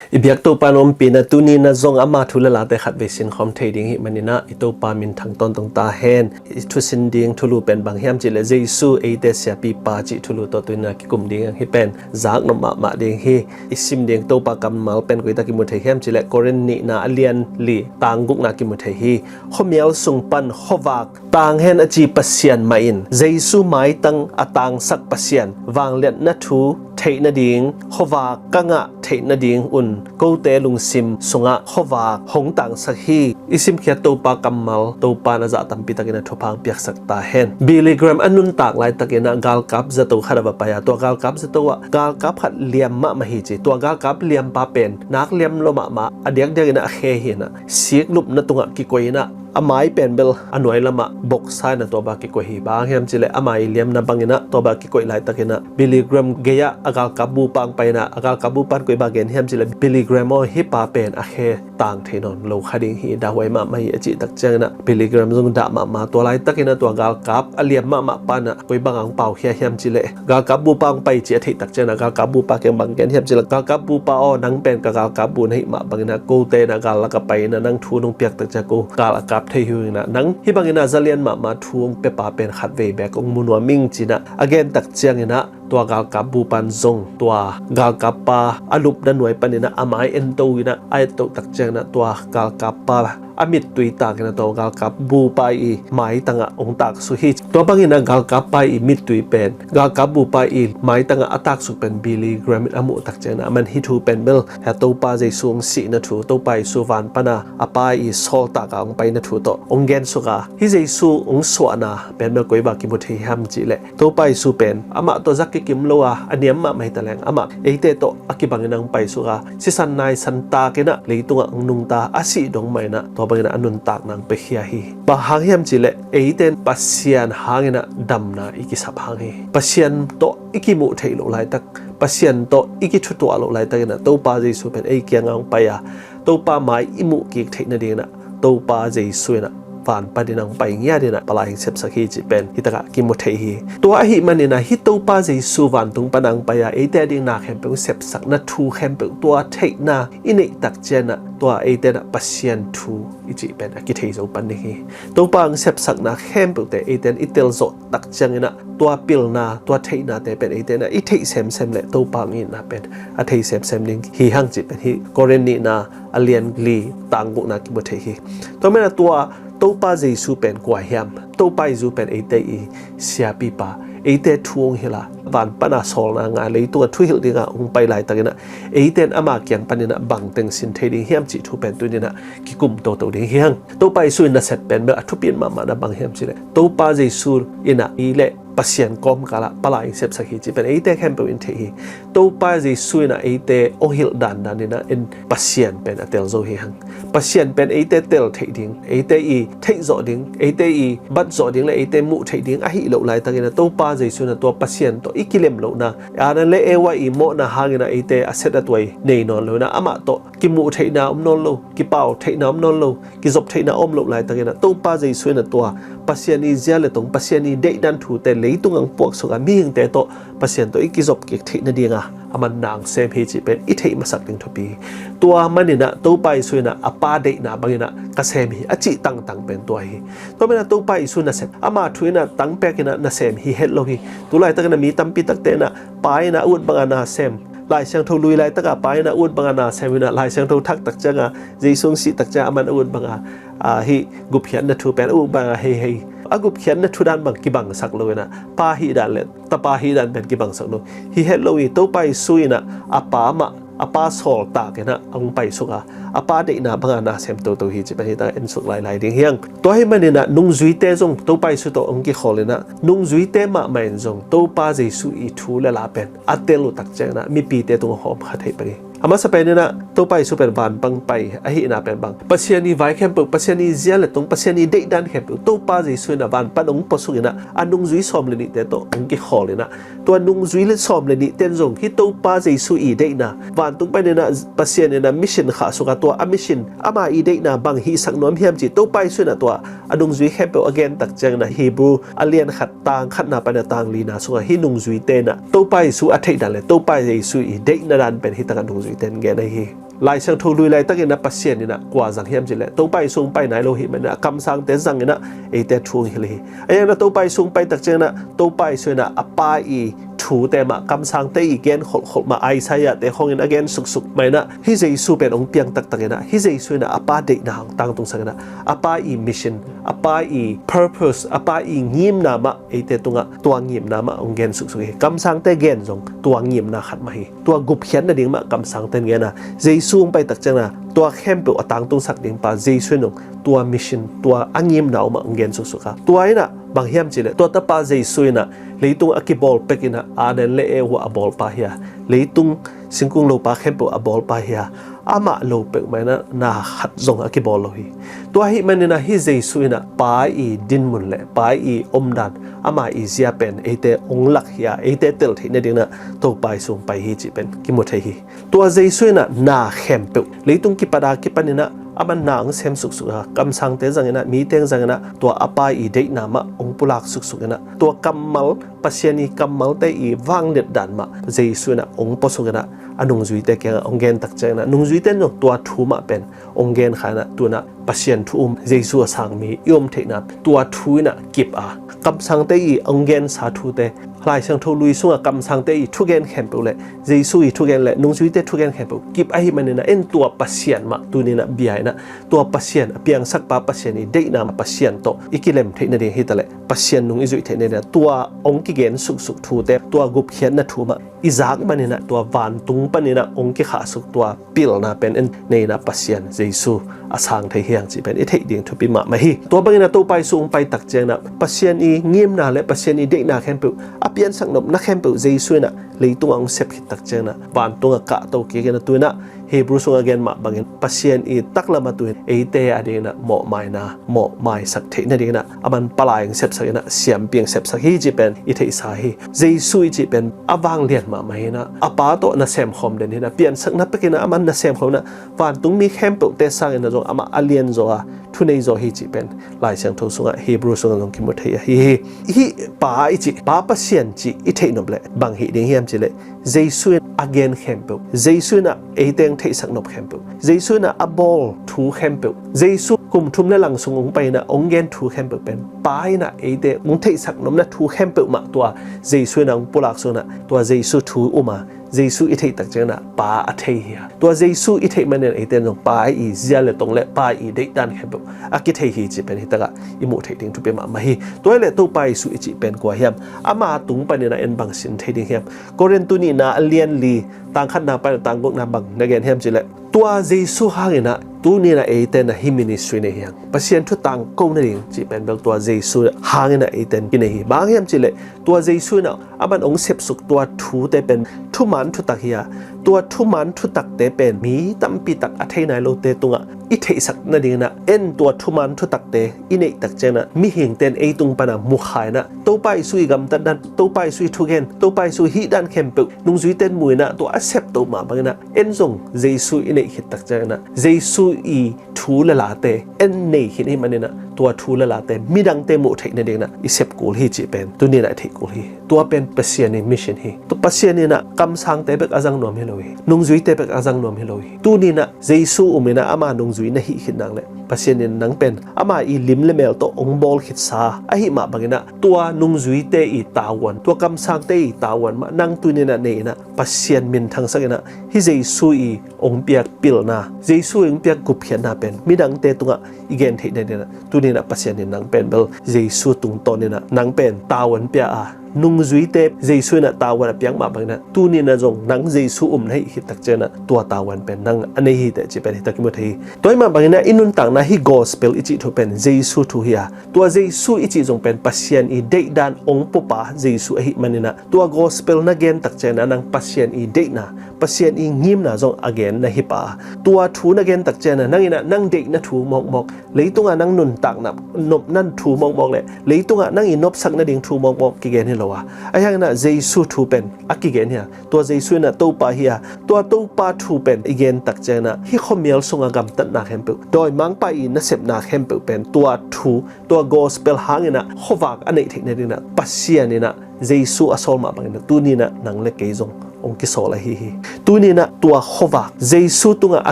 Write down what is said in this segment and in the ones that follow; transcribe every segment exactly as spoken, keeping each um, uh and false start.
I biak Topa na ompihna tuni-in ah zong ama thu le late khatvei sinkhawm thei ding hih manin ah i Topa minthang tawntung ta hen. I thusin ding thulu pen bang hiam cihleh Jesu eite siapipa cih thulu tawh tuni-in ah kikum ding hi pen zaknop mahmah ding hi. I sim ding Topa kammal pen koi tak kimu thei hiam cihleh Korin nihna a lian li tang gukna kimu thei hi. Khuamial sung pan khuavak tang hen a ci Pasian mah in Jesu maitang a tangsak Pasian vangliatna thu theih nading khuavak ka ngah theih nadingun kote lungsim sungah khuavak hong tangsak hi. I simkhiat Topa kammal Topa in a zah tampi takin a thupha hong piaksak ta hen. Billy Graham a nuntak laitakin ah galkap zato khat a va pai a, tua galkap zato ah galkap khat liam mahmah hi ci. Tua galkap liampa pen nak liam lo mahmah a diakdiakin ah a khe hi in ah siklupna tungah kikoih in ah a mai pen bel a nuai lamah boksa in ah tua bang kikoih hi. Bang hiam cihleh a mai liamna bangin ah tua bang kikoih laitakin ah Billy Graham gei-ah a galkap bupa hong pai in ah a galkap bupa in koi bang gen hiam cihleh Billy Graham aw, hih pa pen a khe tang thei nawn lo kha ding hi, dahhuai mahmah hi a cih tak ciangin ah Billy Graham zong dah mahmah. Tua laitakin ah tua galkap a liam mahmah pa in ah koi bang hong pau khia hiam cihleh galkap bupa hong pai ci a theih tak ciangin ah galkap bupa kiang bang gen hiam cihleh galkap bupa aw, nang pen ka galkap bu na hih mah bangin ah kote in ah gal lak a pai in ah nang thu nong piak tak ciang ko gal a kap thei hi ung in ah nang hih bangin ah zalian mahmah thu hong piapa pen khatvei bek hong mu nuam ing ci in ah a gen tak ciangin ah tua galkap bupa in zong tua galkap pa a lupna nuai panin ah a mai ento in ah a ettoh tak ciangin ah tua galkap pa a mittui takin ah tua galkap bupa i maitangah hong taksuk hi. Tua bangin ah galkap pa i mittui pen galkap bupa i maitangah a taksuk pen Billy Graham in a muh tak ciangin ah aman hih thu pen bel hia Topa Jesu hong sihna thu, Topa Jesu van pana a Pa i sawltakah hong paina thu tawh hong gensuk a, hih Jesu hong suahna pen bel koi bang kimu thei hiam cihleh Topa Jesu pen amah tawh zak kikim lo a, a niam mahmah hi taleng amah eite tawh a kibangin hong paisuk a, sisan naisan takin ah leitungah hong nungta a sih dong mah in ah tua bangin ah a nuntakna hong piakhia hi. Bang hang hiam cihleh eite in Pasian hangin ah damna i kisap hang hi. Pasian tawh i kimuh theih loh laitak, Pasian tawh i kithutuah loh laitakin ah Topa Jesu pen ei kiangah hong pai a, Topa mai i muh kik theih nadingin ah Topa Jesu in ah van panin ah hong pai ngiat in ah palai hong sepsak hi cih pen hih takah kimu thei hi. Tua ahih manin ah hih Topa Jesu vantung pan ah hong pai a, eite ading na khempeuh hong sepsakna thu khempeuh tua theihna i neih tak ciangin ah tua eite in ah Pasian thu i cih pen a kithei zo pan ding hi. Topa hong sepsakna khempeuhte eite in i telzawh tak ciangin ah tua pilna, tua theihnate pen eite in ah i theih semsem leh Topa hong itna pen a thei semsem ding hi hang cih pen hih Korin nihna a lian li tang gukna kimu thei hi. Tua manin ah tua Topa Jesu pen kua hiam? Topa Jesu pen eite i siapipa, eite thu hong hilh a, van pana sawlna ngah, leitungah thuhilh dingah hong pai laitakin ah eite in ama kiang panin ah bang teng sin thei ding hiam cih thu pen tuni-in ah kikum toto ding hi hang. Topa Jesu in nasep pen bel a thupi mahmahna bang hiam cihleh Topa Jesu in ah i leh Pasian kawmkalah palai hong sepsak hi cih pen eite khempeuh in thei hi. Topa Jesu in ah eite hong hilh dandan in ah en Pasian pen a tel zo hi hang. Pasian pen eite tel theih ding, eite i theih zawh ding, eite i bat zawh ding le eite muh theih ding ahih loh laitakin ah Topa Jesu in ah tua Pasian tawh i kilem lohna, Adam le Eva i mawhna hangin ah eite a set a tuai nei nawn lo in ah amah tawh kimuh theihna om nawn lo, kipau theihna om nawn lo, kizop theihna om loh laitakin ah Topa Jesu in ah tua Pasian i zia le tong, Pasian i deihdan thute leitungah hong puaksuk a, mihingte tawh Pasian tawh i kizop kik theih nadinga aman na hong sem hi cih pen i theih masak ding thupi hi. Tua manin ah Topa Jesu in ah a Pa deihna bangin ah ka sem hi a cih tangtang pen tua hi. Tua manin ah Topa Jesu nasep, ama thu in ah tangpek in ah nasem hi het lo hi. Tu laitakin ah mi tampi takte in ah Pa in ah a ut banga na sem, Lai Siangtho lui laitaka Pa in ah a ut banga na sem in ah Lai Siangtho thak tak cianga, Jesu hong sih tak cianga aman a ut banga, ah, hih gupkhiatna thu pen a ut banga hei hei. A gupkhiatna thu dan bang kibangsak lo in ah Pa hih dan le Tapa hih dan pen kibangsak lo. Hi het lo hi. Topa Jesu in ah a Pa mah, a Pa sawltak in ah a hong paisuk a, a Pa deihna banga na sem toto hi cih pen hih takah ensuk lailai ding hi hang. Tua ahih manin ah nungzuite zong Topa Jesu tawh hong kikhawl in ah nungzuite mahmah in zong Topa Jesu i thu le la pen a tel uh tak ciangin ah mipite tungah hawm kha thei pah hi. A masa pen in ah Topa Jesu pen van pan pai ahihna pen bang, Pasian i vai khempeuh, Pasian i zia le tong, Pasian i deihdan khempeuh Topa Jesu in ah van pan hong puasuk in ah a nungzui sawm le nihte tawh hong kikhawl in ah tua nungzui le sawm le nihte in zong hih Topa Jesu i deihna, vantung pan in ah Pasian in ah mission khahsuk a, tua a mission ama i deihna bang hihsak nuam hiam cih Topa Jesu in ah tua a nungzui khempeuh a gen tak ciangin ah Hebrew a lian khat tang khatna pan a tang lina sungah hih nungzuite in ah Topa Jesu a theih dan le Topa Jesu i deihna dan pen hih takah nungzuite in gen ahi hi. Lai Siangtho lui laitakin ah Pasian in ah kua zang hiam cih leh Topa Jesu hong pai nai lo ahih manin ah a kamsangte zangin ah eite thu hong hilh hi. Ahi hangin ah Topa Jesu hong pai tak ciangin ah Topa Jesu in ah a Pa i thute mah, kamsangte i gen kholhkholh mah, Isaiah te khawngin a gen suksuk mah in ah hih Jesu pen hong piang taktakin ah hih Jesu in ah a Pa deihna hong tangtungsakin ah a Pa i mission, a Pa i purpose, a Pa i ngimna mah eite tungah tua ngimna mah hong gen suksuk hi. Kamsangte gen zong tua ngimna khat mah hi. Tua gupkhiat nading mah kamsangte in gen a, Jesu hong pai tak ciangin ah tua khempeuh a tangtungsak ding pa Jesu in zong tua mission, tua a ngimna uh mah hong gen suksuk a. Tua in ah bang hiam cih leh tua tapa Jesu in ah leitung a kibawl pek in ah Adam le Eva a bawlpa hi a, leitung singkung lopa khempeuh a bawlpa hi a, amah lo peuhmah in ah na khat zong a kibawl lo hi. Tua ahih manin ah hih Jesu in ah Pa i dinmun le Pa i omdan, ama i zia pen eite hong lak hi a, eite tel theih nadingin ah Topa Jesu hong pai hi cih pen kimu thei hi. Tua Jesu in ah na khempeuh, leitung kipat a kipanin ah aman na hong sem suksuk a, kamsangte zangin ah, mite zangin ah tua a Pa i deihna mah hong pulak suksukin ah tua kammal, Pasian i kammalte i vangliat dan mah Jesu in ah hong puasukin ah a nungzuite kiangah hong gen tak ciangin ah nungzuite in zong tua thu mah pen hong gen kha in ah tu in ah Pasian thu um, Jesu a sang mi i om theihna tua thu in ah kip a, kamsangte i hong gensa thute, Lai Siangtho lui sungah kamsangte i thugen khempeuh le Jesu i thugen le nungzuite thugen khempeuh kip ahih manin ah en tua Pasian mah tuni in ah bia in ah tua Pasian, a piangsakpa Pasian i deihna mah Pasian tawh i kilem theih nading hi ta leh Pasian nung i zuih theih nading ah tua hong kigen suksuk thute, tua gupkhiatna thu mah i zak manin ah tua vantung panin ah hong kikhahsuk tua pilna pen en nei in ah Pasian Jesu a sang thei hi hang cih pen i theih ding thupi mahmah hi. Tua bangin ah Topa Jesu hong pai tak ciangin ah Pasian i ngimna le Pasian i deihna khempeuh, a piansak nopna khempeuh Jesu in ah leitung ah hong sep khit tak ciangin ah vantung ah kahto kik in ah tu in ah Hebrew sungah gen mah bangin Pasian i taklam ah tu in eite adingin ah mawhmaina, mawhmaisak theih nadingin ah aman palai hong sepsak in ah siampi hong sepsak hi cih pen i theihsa hi. Jesu i cih pen a vanglian mahmah hi in ah a Pa tawh nasem khawm den hi in ah piansakna pekin ah aman nasem khawm in ah vantung mi khempeuhte sangin ah zong amah a lianzaw a thuneizaw hi cih pen Lai Siangtho sungah, Hebrew sungah zong kimu thei ahi hi. Hih Pa i cih, Pa Pasian cih i theih nop leh bang hih ding hiam cih leh Jesu in a gen khempeuh, Jesu in ah eite hong theihsak nop khempeuh, Jesu in ah a bawl thu khempeuh, Jesu kum thum le lang sung hong pai in ah hong gen thu khempeuh pen Pa in ah eite hong theihsak nopna thu khempeuh mah tua Jesu in ah hong pulak suk in ah tua Jesu thu um a, Jesu i theih tak ciangin ah Pa a thei hi a. Tua Jesu i theih manin eite in zong Pa i zia le tong le Pa i deihdan khempeuh a kithei hi cih pen hi takah i muh theih ding thupi mahmah hi. Tua hi leh Topa Jesu i cih pen kua hiam? Ama tung panin ah en bang sin thei ding hiam? Korin tu nihna a lian li, tang khatna pan tang gukna bang na gen hiam cih leh tua Jesu hangin ah tuni in ah eite in ah hih ministry nei hi hang. Pasian thu tangko nading cih pen bel tua Jesu hangin ah eite in kinei hi. Bang hang hiam cih leh tua Jesu in ah aman hong sepsuk tua thute pen thuman thutak hi a, tua thuman thutakte pen mi tampi tak a thei nai lote tungah i theihsak nadingin ah en tua thuman thutakte i neih tak ciangin ah mihingte in ei tung pan a mukha in ah Topa Jesu i gamtatdan, Topa Jesu i thugen, Topa Jesu hihdan khempeuh nungzuite in mu in ah tua a septo mah bangin ah en zong Jesu i neih khit tak ciangin ah Jesu i thu le late en nei khin ahih manin ah tua thu le late midangte muh theih nadingin ah i sep kul hi cih pen tuni in ah i theih kul hi. Tua pen Pasian i mission hi. Tua Pasian in ah kamsangte bek a zang nuam hi lo hi. Nungzuite bek a zang nuam hi lo hi. Tuni in ah Jesu um in ah ama nungzui na hih khit nak leh Pasian in nang pen ama i lim le mel tawh hong bawl khitsa ahih mah bangin ah tua nungzuite i tavuan, tua kamsangte i tavuan mah nang tuni in ah nei in ah Pasian minthangsak in ah hih Jesu i hong piak pilna, Jesu i hong piak gupkhiatna pen midangte tungah i gen theih nadingin ah tuni in ah Pasian in nang pen bel Jesu tungtawn in ah nang pen tavuan pia a, nungzuite Jesu in ah tavuan a piak mah bangin ah tuni in ah zong nang Jesu um na hih khit tak ciangin ah tua tavuan pen nang a nei hi teh cih pen hi tak i mu thei hi. Tua ahih mah bangin ah i nuntakna hih gospel i cih thu pen Jesu thu hi a, tua Jesu i cih zong pen Pasian i deihdan hong puapa Jesu ahih manin ah tua gospel na gen tak ciangin ah nang Pasian i deihna, Pasian i ngimna zong a gen na hi pah a, tua thu na gen tak ciangin ah nang in ah nang deihna thu mawkmawk, leitungah nang nuntakna nopna thu mawkmawk le leitungah nang i nopsak nading thu mawkmawk kigen hi lo a, ahi hangin ah Jesu thu pen a kigen hi a, tua Jesu in ah Topa hi a, tua Topa thu pen i gen tak ciangin ah hih khuamial sungah gamtatna khempeuh, dawimangpa i nasepna khempeuh pen tua thu, tua gospel hangin ah khuavak a neih theih nadingin ah Pasian in ah Jesu a sawl mah bangin ah tuni in ah nang le kei zong hong kisawl ahi hi. Tuni in ah tua khuavak, Jesu tungah a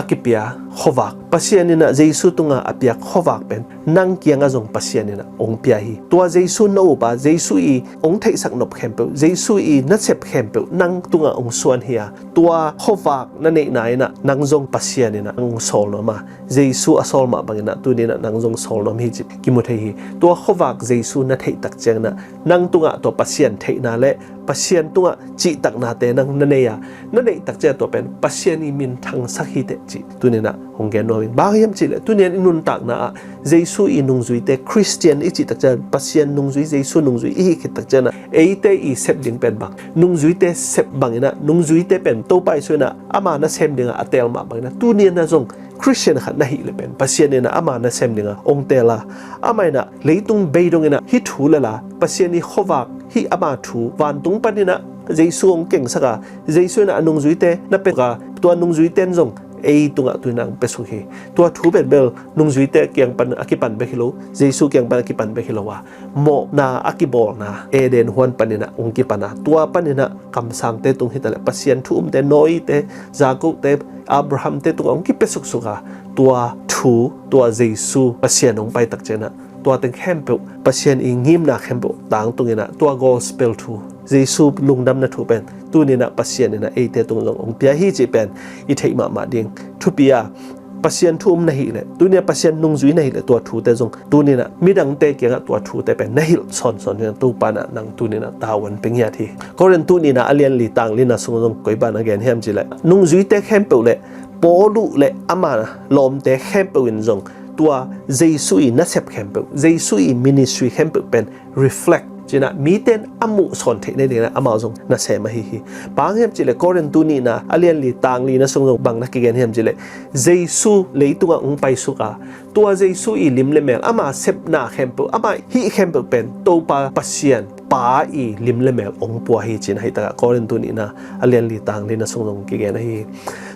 kipia khuavak, Pasian in ah Jesu tungah a piak khuavak pen nang kiangah zong Pasian in ah hong pia hi. Tua Jesu na up a, Jesu i hong theihsak nop khempeuh, Jesu i nasep khempeuh nang tungah hong suan hi a, tua khuavak na neihna in ah nang zong Pasian in ah hong sawl nuam a, Jesu a sawl mah bangin ah tuni in ah nang zong sawl nuam hi cih kimu thei hi. Tua khuavak Jesu na theih tak ciangin ah nang tungah tua Pasian theihna le Pasian tungah cihtaknate nang na nei a, na neih tak ciang tua pen Pasian i minthangsak hi teh cih tuni in ah hong gen nuam ing. Bang hiam cih leh tuni in i nuntakna ah Jesu i nungzuite, Khristian i cih tak ciang Pasian nungzui, Jesu nungzui i hih khit tak ciang ah eite i sep ding pen bang, nungzuite sep bangin ah, nungzuite pen Topa Jesu in ah ama nasem dingah a teel mah bangin ah tuni in ah zong Khristian khat na hih leh pen Pasian in ah ama nasem dingah hong teel a, amah in ah leitung bei dongin ah hih thu lel a, Pasian i khuavak, hih ama thu, vantung panin ah Jesu hong kengsak a, Jesu in ah a nungzuite na pia a, tua nungzuite in zong ei tungah tuni in ah hong piasuk hi. Tua thu pen bel nungzuite kiang pan a kipan bek hi lo, Jesu kiang pan a kipan bek hi lo a, mawhna a kibawlna Eden huan panin ah hong kipan a, tua panin ah kamsangte tung hi ta leh Pasian thu umte, Noah-te, Jakob-te, Abraham-te tungah hong kipiasuksuk a, tua thu, tua Jesu Pasian hong pai tak ciang ah tua teng khempeuh, Pasian i ngimna khempeuh tangtungin ah tua gospel thu, Jesu lungdamna thu pen tuni in ah Pasian in ah eite tung zong hong pia hi cih pen i theih mahmah ding thupi a, Pasian thu um na hih leh, tuni in ah Pasian nungzui na hih leh tua thute zong tuni in ah midangte kiangah tua thute pen na hilh sawnsawn ding Topa in ah nang tuni in ah tavuan pe ngiat hi. Korin tu nihna a lian li tang lina sung zong koi bang a gen hiam cih leh, nungzuite khempeuh le Paul uh le ama lawmte khempeuh in zong tua Jesu i nasep khempeuh, Jesu i ministry khempeuh pen reflect, ci-in ah mite in a muh sawn theih nadingin ah amau zong nasem ahi hi. Bang hiam cih leh Korin tu nihna a lian li tang lina sung zong bang na kigen hiam cih leh, Jesu leitungah hong paisuk a, tua Jesu i lim le mel, ama sepna khempeuh, ama hih khempeuh pen Topa Pasian Pa i lim le mel hong pua hi, ci-in ah hih takah Korin tu nihna a lian li tang lina sung zong kigen ahi hi.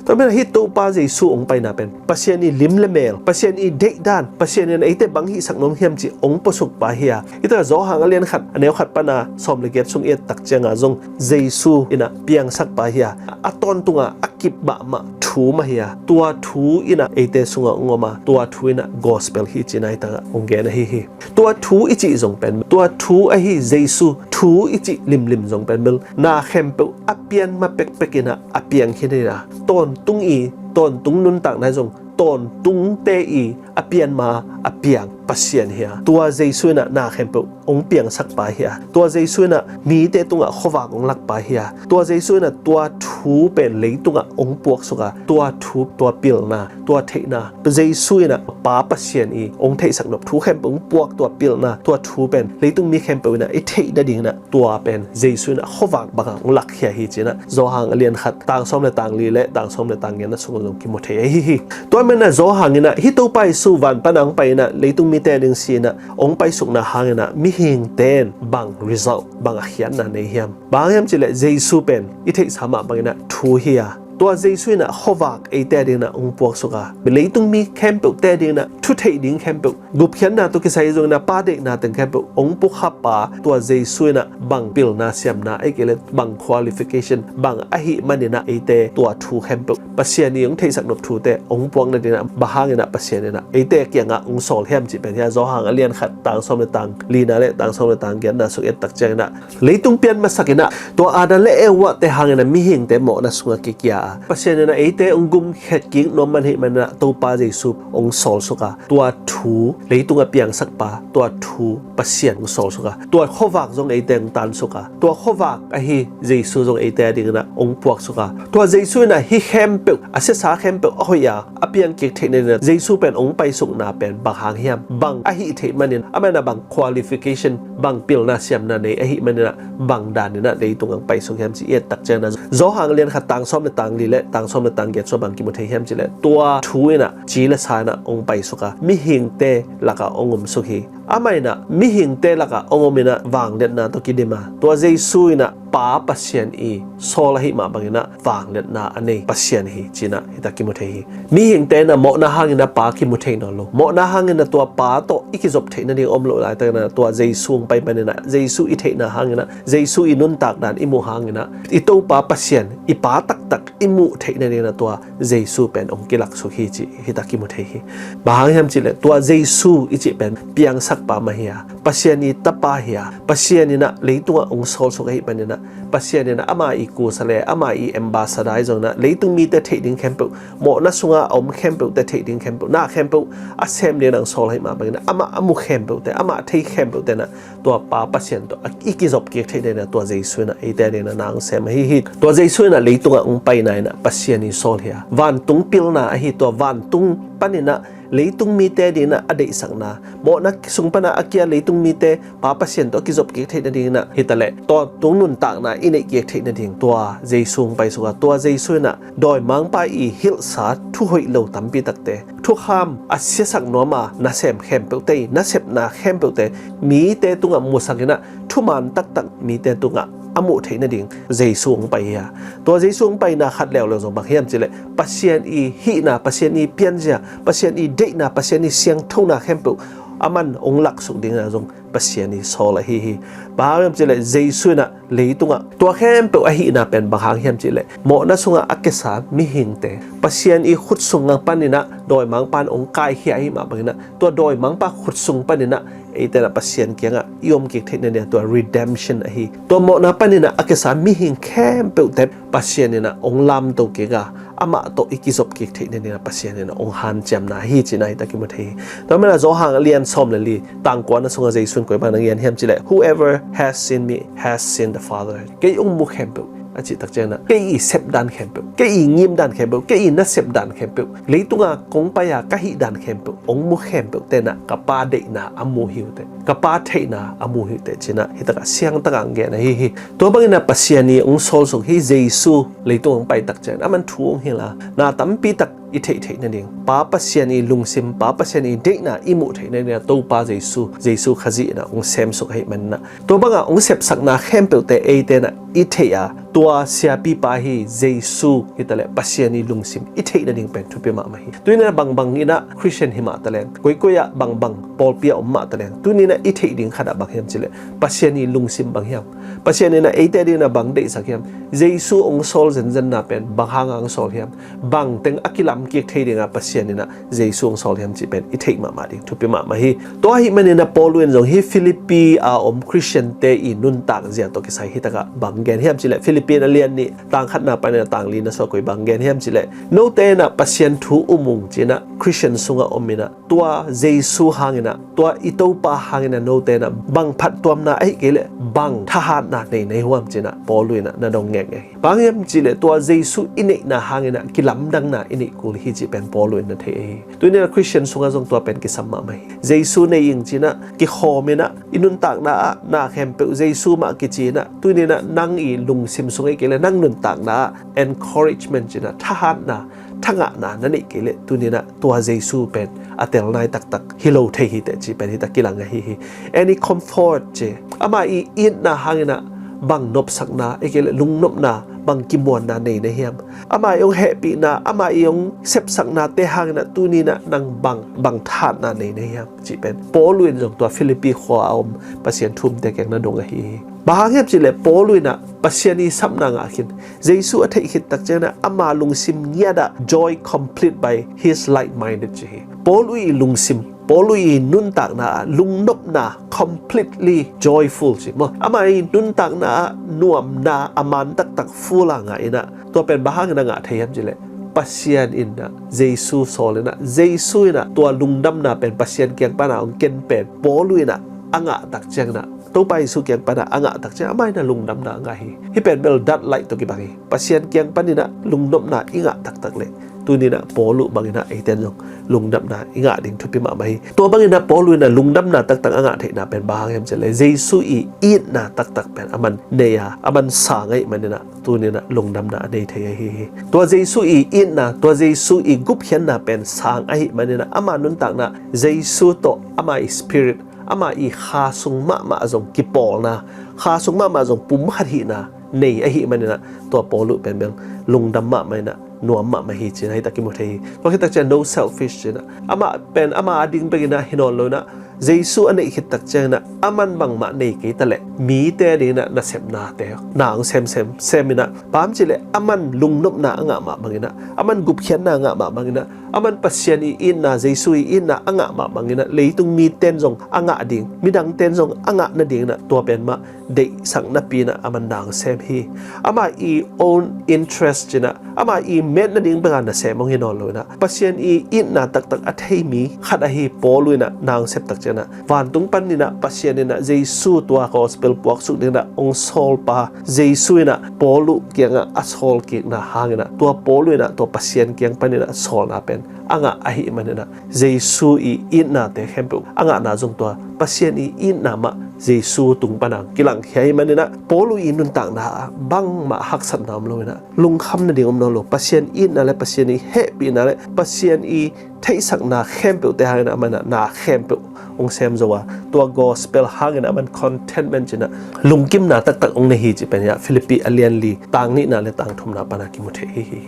Tua manin ah hih Topa Jesu hong paina pen Pasian i lim le mel, Pasian i deihdan, Pasian in eite bang hihsak nuam hiam cih hong puasuk pa hi a, hih takah Johan a lian khat a neu khat pan a sawm le giat sung i et tak ciang a zong Jesu in ah piangsak pa hi a, a tawntung a a kip mahmah thu mah hi a, tua thu in ah eite sungah hong om a, tua thu in ah gospel hi, ci-in ah hih takah hong gen ahi hi. Tua thu i cih zong pen, tua thu ahi Jesu thu i cih limlim zong pen bel na khempeuh a pian ma pekpek in ah a piang khin hi a, tawntung i, tawntung nuntakna zong tawntungte i a pian ma a piang Pasian hi a, tua Jesu in ah na khempeuh hong piangsak pa hi a, tua Jesu in ah mite tungah khuavak hong lak pa hi a, tua Jesu in ah tua thu pen leitungah hong puaksuk a, tua thu, tua pilna, tua theihna, Jesu in ah Pa Pasian i hong theihsak nop thu khempeuh hong puak, tua pilna, tua thu pen leitung mi khempeuh in ah i theih nadingin ah tua pen Jesu in ah khuavak bangah hong lakkhia hi, ci-in ah Johan a lian khat tang sawm le tang li le tang sawm le tang giatna sung zong kimu thei ahi hi. Tua manin ah Johan in ah hih Topa Jesu van pan a hong pai in ah leitung mite ding si-in ah hong paisukna hangin ah mihingte in bang result, bang a khiatna nei hiam? Bang hiam cih leh Jesu pen i theihsa mah bangin ah thu hi a, tua Jesu in ah khuavak eite dingin ah hong puaksuk a, leitung mi khempeuhte dingin ah thu theih ding khempeuh, gupkhiatna tawh kisai zongin ah Pa deihna teng khempeuh hong pukha pa, tua Jesu in ah bang pilna siamna, ahih kei leh bang qualification, bang ahih manin ah eite tua thu khempeuh, Pasian i hong theihsak nop thute hong puak nadingin ah bang hangin ah Pasian in ah eite kiangah hong sawl hiam cih pen hi a, Johan a lian khat tang sawm le tang lina le tang sawm le tang giatna sung et tak ciangin ah, leitung pian masak in ah tua Adam le Eva te hangin ah mihingte mawhna sungah kikia a, Pasian in ah eite hong gumkhiat kik nuam man ahih manin ah Topa Jesu hong sawlsuk a, tua thu leitung a piangsak pa, tua thu Pasian hong sawlsuk a, tua khuavak zong eite hong tansuk a, tua khuavak ahi Jesu zong eite a dingin ah hong puaksuk a, tua Jesu in ah hih khempeuh, a siasa khempeuh a hoih a, a piang kik theih nadingin ah Jesu pen hong paisukna pen bang hang hiam? Bang ahih theih manin, amah in ah bang qualification, bang pilna siamna nei ahih manin ah bang danin ah leitung hong paisuk hiam cih i et tak ciangin ah, Johan a lian khat tang sawm le tang li le tang sawm le tang giat sung bang kimu thei hiam cih leh, tua thu in ah ci le sa in ah hong paisuk a, mihingte lakah hong omsuk hi. Amah in ah mihingte lakah hong om in ah vangliatna tawh kidim a, tua Jesu in ah Pa Pasian i sawl ahih mah bangin ah vangliatna a nei Pasian hi ci-in ah hita kimu thei hi. Mihingte in ah mawhna hangin ah Pa kimu thei nawn lo. Mawhna hangin ah tua Pa tawh i kizop theih nading om loh laitakin ah tua Jesu hong pai panin ah Jesu i theihna hangin ah, Jesu i nuntak dan i muh hangin ah i Topa Pasian, i Pa taktak i muh theih nadingin ah tua Jesu pen hong kilaksuk hi cih hita kimu thei hi. Bang hang hiam cihleh tua Jesu i cih pen piangsakpa mah hi a, Pasian i Tapa hi a, Pasian in ah leitungah hong sawlsuk ahih panin ah, Pasian in ah ama i kusa le ama i ambassador hi zongin ah leitung mite theih ding khempeuh, mawhna sungah a om khempeuhte theih ding khempeuh, na khempeuh a sem dingin ah hong sawl ahih mah bangin ah amah a mu khempeuhte, amah a thei khempeuhte in ah tua Pa Pasian tawh a, i kizop kik theih nadingin ah tua Jesu in ah eite adingin ah na hong sem ahi hi. Tua Jesu in ah leitungah hong paina in ah Pasian i sawl hi a, vantung pilna ahi, tua vantung panin ah leitung mite adingin ah a deihsakna, mawhna sung pan ah a kia leitung mite Pa Pasian tawh a kizop kik theih nadingin ah hitaleh tawntung nuntakna i neih kik theih nading tua Jesu hong paisuk a, tua Jesu in ah dawimangpa i hilhsa thuhoih lo tampi takte, thukham a siasak nuam a nasem khempeuhte i nasepna khempeuhte mite tungah musak in ah thuman taktak mite tungah a muh theih nading Jesu hong pai hi a. Tua Jesu hong paina khat leuleu zong bang hiam cihleh Pasian i hihna, Pasian i pianzia, Pasian i deihna, Pasian i siangthona khempeuh aman hong laksuk dingin ah zong Pasian i sawl ahi hi. Bang hang hiam cihleh Jesu in ah leitungah tua khempeuh a hihna pen bang hang hiam cihleh mawhna sungah a kiasa mihingte Pasian i khut sung panin ah dawimangpa in hong kaikhia ahih mah bangin ah tua dawimangpa khut sung panin ah eite in ah Pasian kiangah i om kik theih nadingin ah tua redemption ahi, tua mawhna panin ah a kiasa mihing khempeuhte Pasian in ah hong lamto kik a, amah tawh i kizop kik theih nadingin ah Pasian in ah hong hanciamna hi ci-in ah hita kimu thei hi. Tua manin ah Johan a lian sawm le li tang kuana sungah Jesu in koi bang na ngen hiam cihleh, "Whoever has seen me has seen the Father." Kei hong mu khempeuh a cih tak ciangin ah kei i sep dan khempeuh, kei i ngim dan khempeuh, kei i nasep dan khempeuh, leitunga kong pai a ka hih dan khempeuh hong mu khempeuhte in ah ka Pa deihna a mu hi uh teh, ka Pa theihna a mu hi uh teh ci-in ah hitakah siangtakah hong gen ahi hi. Tua bangin ah Pasian i hong sawlsuk hi Jesu leitung hong pai tak ciangin aman thu hong hilh a, na tampi tak i theih theih nading, Pa Pasian i lungsim, Pa Pasian i deihna i muh theih nading ah Topa Jesu, Jesu Khazih in ah hong semsuk ahih manin ah tua bangah hong sepsakna khempeuhte eite in ah i theih a, tua siapipa hi Jesu hitaleh Pasian i lungsim i theih nading pen thupi mahmah hi. Tuni in ah bangbang in ah Christian hi mah taleng, koikoi ah bangbang pawlpi ah om mah taleng, tuni in ah i theih ding khat ah bang hiam cihleh Pasian i lungsim bang hiam, Pasian in ah eite adingin ah bang deihsak hiam, Jesu hong sawl zenzenna pen bang hanga hong sawl hiam, bang teng a kilam kik thei dingah Pasian in ah Jesu hong sawl hiam cih pen i theih mahmah ding thupi mahmah hi. Tua ahih manin ah Paulu in zong hi Philippi a om Christian-te i nuntak zia tawh kisai hitakah bang gen hiam cihleh, Philippi a lian nih tang khatna panin ah tang lina sungah koi bang gen hiam cihleh, note in ah Pasian thu um ung ci-in ah Christian sungah om in ah tua Jesu hangin ah, tua i Topa hangin ah note in ah bang phattuamna ahih kei leh bang thahatna nei na hi uh hiam ci-in ah Paulu in ah na dong ngekngek hi. Bang hiam cihleh tua Jesu i neihna hangin ah kilamdanna i neih kul hi cih pen Paulu in na thei ahi hi. Tuni in ah Christian sungah zong tua pen kisam mahmah hi. Jesu nei ing ci-in ah kikhawm in ah i nuntakna ah na khempeuh Jesu mah kici in ah tuni in ah nang i lungsim sung ahih kei leh nang nuntakna ah encouragement ci-in ah thahatna, thangahna na neih kei leh tuni in ah tua Jesu pen a tel nai taktak hi lo thei hi teh cih pen hitakah kilang ahi hi. Any comfort ci, ama i itna hangin ah bang nopsakna, ahih kei leh lungnopna, bang kimuanna nei na hiam, ama i hong hehpihna, ama i hong sepsaknate hangin ah tuni in ah nang bang, bang thahatna nei na hiam cih pen Paulu in zong tua Philippi khua a om Pasian thu umte kiang na dong ahi hi. Bang hang hiam cihleh Paulu in ah Pasian i sapna ngah khin, Jesu a theih khit tak ciangin ah ama lungsim ngiat ah joy complete by his like-minded ci hi. Paulu i lungsim, Paulu i nuntakna ah lungnopna, completely joyful ci maw, ama i nuntakna ah nuamna a man taktak full a ngah in ah, tua pen bang hangin a ngah thei hiam cihleh Pasian in ah Jesu sawl in ah, Jesu in ah tua lungdamna pen Pasian kiang pan a hong ken pen Paulu in ah a ngah tak ciangin ah, Topa Jesu kiang pan a a ngah tak ciang amah in ah lungdamna a ngah hi. Hih pen bel dat laih tawh kibang hi. Pasian kiang panin ah lungnopna i ngah taktak leh tuni in ah Paulu bangin ah eite in zong lungdamna i ngah ding thupi mahmah hi. Tua bangin ah Paulu in ah lungdamna taktak a ngah theihna pen bang hang hiam cihleh Jesu i itna taktak pen aman nei a, aman sang ahih manin ah tuni in ah lungdamna a nei thei ahi hi. Tua Jesu i itna, tua Jesu i gupkhiatna pen sang ahih manin ah ama nuntakna Jesu tawh ama i spirit, ama i kha sung mahmah zong kipawlna, kha sung mahmah zong pum khat hihna nei ahih maninah, tua Paulu pen bel lungdam mahmah inah nuam mahmah hi cinah hita kimu thei hi. Tua khittak ciang no selfish cinah amah pen ama a ding bekinah hi nawn lo inah, Jesu a neih khittak cianginah aman bangmah nei kei taleh mite dinginah nasepnate na hong semsem seminah, bang hang hiam cihleh aman lungnopna a ngah mah banginah, aman gupkhiatna a ngah mah banginah, aman Pasian i itna, Jesu i itna a ngah mah banginah leitung miten zong a ngah ding, midangten zong a ngah nadinginah tua pen mah deihsak napi inah aman na hong sem hi. Ama i own interest cinah, ama i met nading beka nasem hong hi nawn lo inah, Pasian i itna taktak a thei mi khat ahi Paulu inah na hong septak cianginah, vantung paninah Pasian inah Jesu tua gospel puaksuk dinginah hong sawlpa Jesu inah Paulu kiangah a sawlkikna hanginah, tua Paulu inah tua Pasian kiang paninah sawlna pen a ngah ahih maninah, Jesu i itnate khempeuh a ngahna zong tua Pasian i itna mah Jesu tung pana kilangkhia ahih maninah, Paulu i nuntakna ah bangmah haksatna om lo inah, lungkham nading om nawn lo. Pasian itna le Pasian i hehpihna le Pasian i theihsakna khempeuhte hanginah aman ah na khempeuh hong sem zo a, tua gospel hanginah aman contentment cinah lungkimna taktak hong nei hi cih pen hiah Philippi a lian li tang nihna le tang thumna pana kimu thei hi hi.